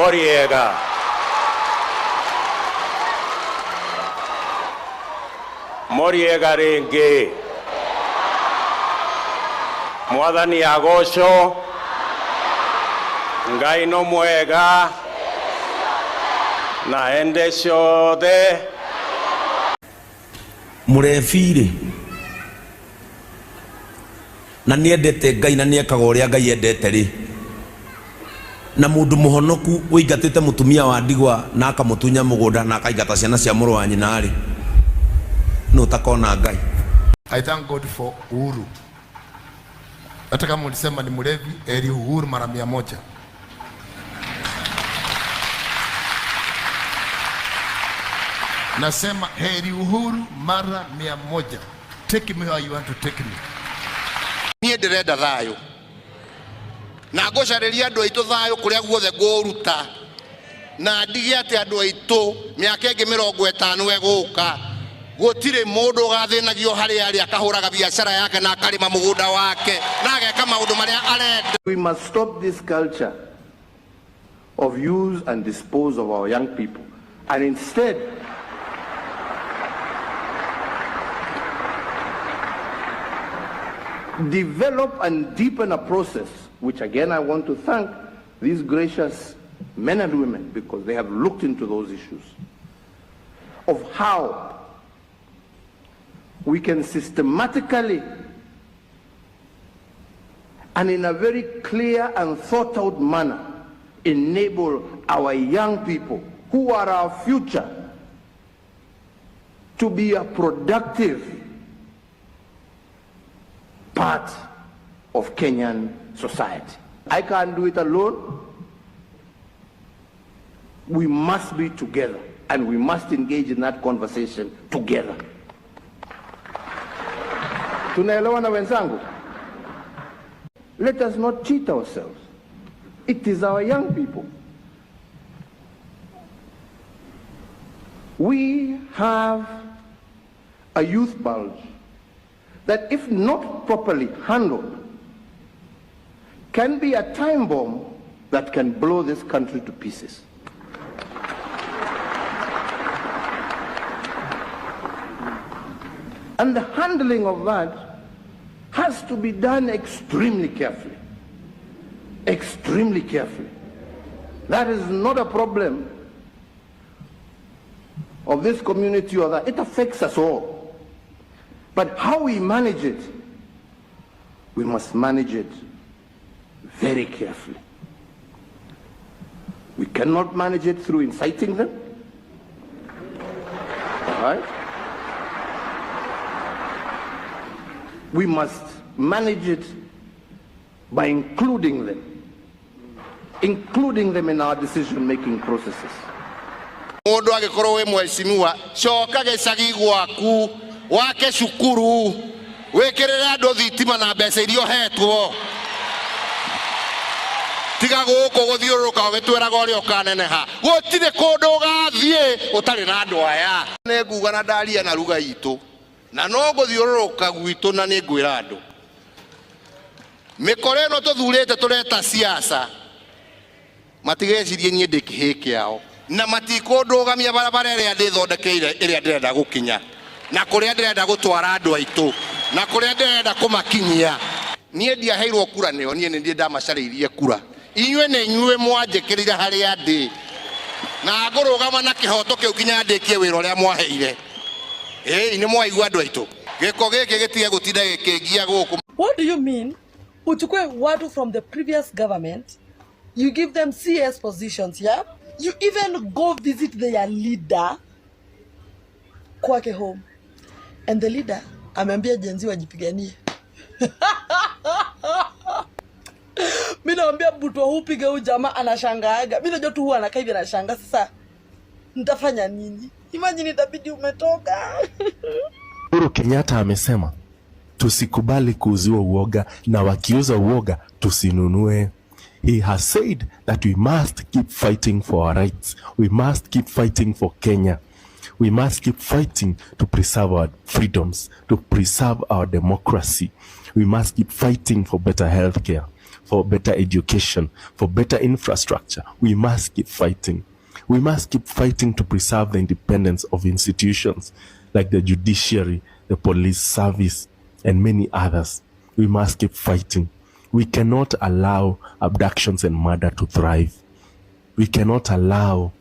Moriega. Moriega rĩngĩ. Mwathani agocwo. Ngai no mwega na hĩndĩ ciothe. Mũrebi-rĩ, na nĩendete Ngai na nĩekaga ũrĩa Ngai endete-rĩ, na mũndũ mũhonoku ũingatĩte mũtumia wa ndigwa na akamũtunya mũgũnda na akaingata ciana cia mũrũ wa nyina-rĩ, nũ ũtakona Ngai? I thank God for Uhuru. Hata kama ulisema ni mlevi, heri Uhuru mara 100. Nasema heri Uhuru mara 100. Take me where you want to take me. Niĩ ndĩrenda thayũ na ngũcarĩria andũ aitũ thayũ kũrĩa guothe ngũũruta, na ndige atĩ andũ aitũ mĩaka ĩngĩ 50 ĩgũka gũtirĩ mũndũ ũgathĩnagio harĩa arĩ, akahũraga biacara yake na akarĩma mũgũnda wake na ageka maũndũ marĩa arenda. We must stop this culture of use and dispose of our young people, and instead develop and deepen a process, which again I want to thank these gracious men and women, because they have looked into those issues, of how we can systematically and in a very clear and thought out manner enable our young people, who are our future, to be a productive part of Kenyan society. I can't do it alone. We must be together, and we must engage in that conversation together. Tunaelewana wenzangu? Let us not cheat ourselves. It is our young people. We have a youth bulge that, if not properly handled, can be a time bomb that can blow this country to pieces. And the handling of that has to be done extremely carefully. Extremely carefully. That is not a problem of this community or that. It affects us all. But how we manage it, we must manage it very carefully. We cannot manage it through inciting them. All right? We must manage it by including them, including them in our decision-making processes. Mũndũ angĩkorwo wĩ mheshimiwa, coka gĩcagi gwaku, wake cukuru, wĩkĩrĩre andũ thitima na mbeca iria ũhetwo. Tiga gũkũ gũthiũrũrũka ũgĩtwĩraga ũrĩa ũkaneneha. Gũtirĩ kũndũ ũgathiĩ ũtarĩ na andũ aya. Nĩ nguga na ndaria na ruga itũ, na no ngũthiũrũrũka gwitũ na nĩ ngwĩra andũ. Mĩkora ĩno tũthurĩte tũreta siasa, matigecirie niĩ ndĩ kĩhĩ kĩao, na matikũndũgamia barabara ĩrĩa ndĩthondekeire, ĩrĩa ndĩrenda gũkinya, na kũrĩa ndĩrenda gũtwara andũ aitũ, na kũrĩa ndĩrenda kũmakinyia. Niĩ ndiaheirwo kura nĩo, niĩ nĩ niĩ ndamacarĩirie kura. Inyuĩ nĩ inyuĩ mwanjĩkĩrire harĩa ndĩ, na ngũrũgama na kĩhoto kĩu nginya ndĩkie wĩra ũrĩa mwaheire. Ĩĩ, nĩ mwaigua andũ aitũ. Gĩko gĩkĩ gĩtige gũtinda gĩkĩngia gũkũ. What do you mean? Uchukue watu from the previous government, you give them CS positions, yeah? You even go visit their leader kwake home. And the leader ameambia Gen Z wajipiganie. Mimi naambia butwa hupiga huyu jamaa anashangaaga. Mimi najua tu huwa anakaa hivi anashangaa, sasa nitafanya nini? Imagine itabidi umetoka. Uhuru Kenyatta amesema tusikubali kuuziwa uoga, na wakiuza uoga tusinunue. He has said that we must keep fighting for our rights. We must keep fighting for Kenya. We must keep fighting to preserve our freedoms, to preserve our democracy. We must keep fighting for better healthcare. for better education, for better infrastructure. We must keep fighting. We must keep fighting to preserve the independence of institutions like the judiciary, the police service, and many others. We must keep fighting. We cannot allow abductions and murder to thrive. We cannot allow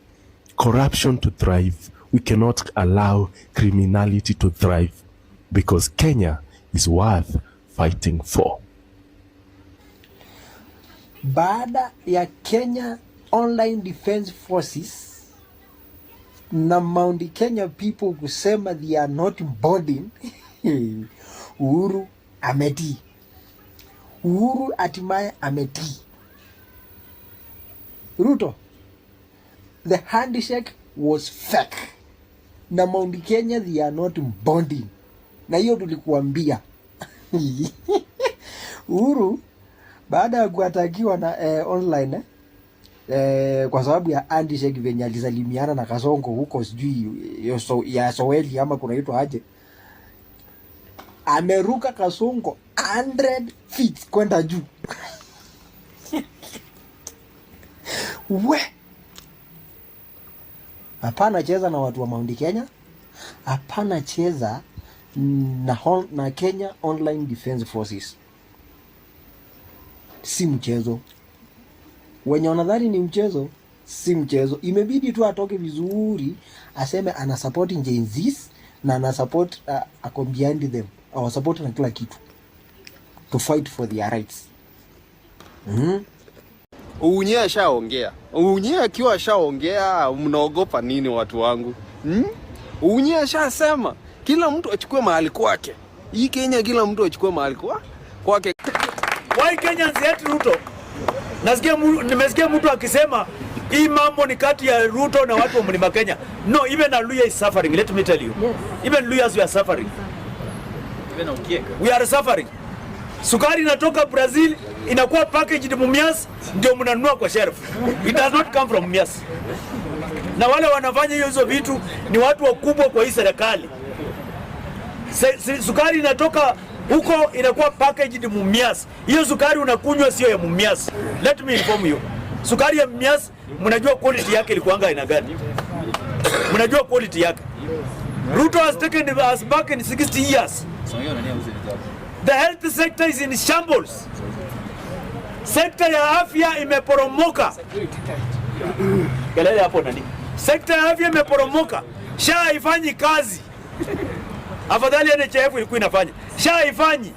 corruption to thrive. We cannot allow criminality to thrive because Kenya is worth fighting for. Baada ya Kenya Online Defense Forces na Mount Kenya people kusema they are not boarding, Uhuru ametii. Uhuru hatimaye ametii. Ruto, the handshake was fake na Mount Kenya they are not bonding, na hiyo tulikuambia. Uhuru baada ya kuattackiwa na online kwa sababu ya handshake venye alisalimiana na Kasongo huko sijui ya Soweli ama kunaitwa aje, ameruka Kasongo 100 feet kwenda juu. We, hapana cheza na watu wa Mount Kenya, hapana cheza na Kenya Online Defense Forces. Si mchezo. Wenye wanadhani ni mchezo, si mchezo. Imebidi tu atoke vizuri aseme ana support Gen Zs na ana support ako behind them, awa support na kila kitu to fight for their rights. Uhunye ashaongea. Uhunye akiwa ashaongea, mnaogopa nini watu wangu? Hmm? Uhunye ashasema kila mtu achukue mahali kwake. Hii Kenya kila mtu achukue mahali kwake. Why Kenyans hate Ruto? Nimesikia mtu akisema hii mambo ni kati ya Ruto na watu wa Mlima Kenya. No, even a Luhya is suffering, let me tell you. Yes. Even Luhyas, we are suffering. We are suffering. Sukari inatoka Brazil inakuwa packaged Mumias, ndio mnanunua kwa shelf. It does not come from Mumias. Na wale wanafanya hizo vitu ni watu wakubwa kwa hii serikali. Sukari inatoka huko inakuwa packaged Mumias. Hiyo sukari unakunywa sio ya Mumias. Let me inform you. Sukari ya Mumias mnajua quality yake ilikuanga aina gani? Mnajua quality yake. Ruto has taken us back in 60 years. The health sector is in shambles. Sekta ya afya imeporomoka. Kelele hapo nani? Sekta ya afya imeporomoka. SHA haifanyi kazi. Afadhali NHIF ilikuwa inafanya. SHA haifanyi.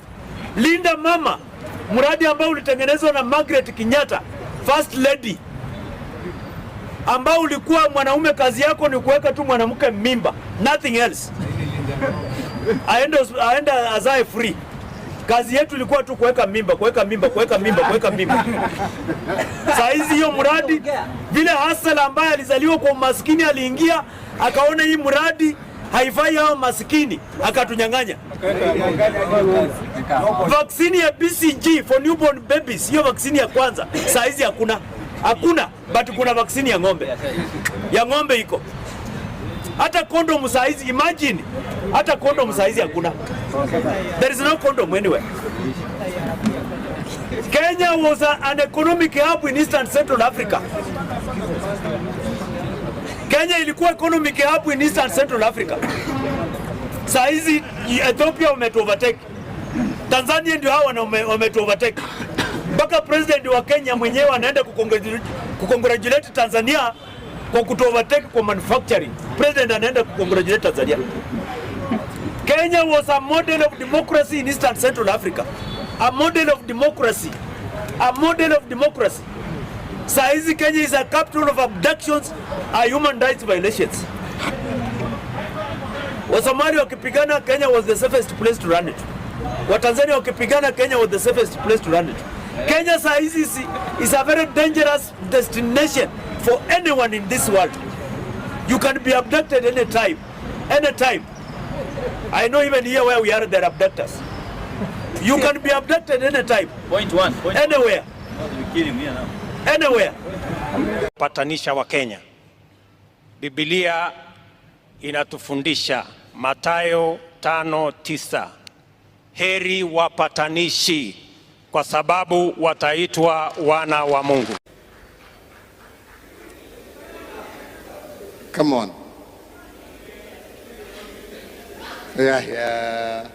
Linda Mama, mradi ambao ulitengenezwa na Margaret Kenyatta, First Lady, ambao ulikuwa mwanaume kazi yako ni kuweka tu mwanamke mimba, nothing else. Aende azae free. Kazi yetu ilikuwa tu kuweka mimba, kuweka mimba, kuweka mimba, kuweka mimba. Saa hizi hiyo mradi, vile hustler ambaye alizaliwa kwa umaskini aliingia akaona hii mradi haifai hao maskini, akatunyang'anya. Vaccine ya BCG for newborn babies, hiyo vaccine ya kwanza saa hizi hakuna, hakuna, but kuna vaccine ya ng'ombe, ya ng'ombe iko. Hata condom saa hizi, imagine, hata condom saa hizi hakuna. There is no condom anywhere. Kenya was an economic hub in Eastern Central Africa. Kenya ilikuwa economic hub in Eastern Central Africa. Saa hizi Ethiopia wametu overtake. Tanzania ndio hao wametu overtake. Mpaka president wa Kenya mwenyewe anaenda kucongratulate Tanzania kwa kutu overtake kwa manufacturing. President anaenda kucongratulate Tanzania. Kenya was a model of democracy in Eastern Central Africa. A model of democracy. A model of democracy. Saa hizi Kenya is a capital of abductions and human rights violations. Wasomali wakipigana, Kenya was the safest place to run it. Watanzania wakipigana, Kenya was the safest place to run it. Kenya saa hizi is a very dangerous destination for anyone in this world. You can be abducted anytime, anytime. I know even here where we are, there are abductors. You can be abducted anytime. Point one. Point Anywhere. one. We kill him here now. Anywhere. Patanisha wa Kenya. Biblia inatufundisha Mathayo 5:9, heri wapatanishi, kwa sababu wataitwa wana wa Mungu. Come on. Yeah.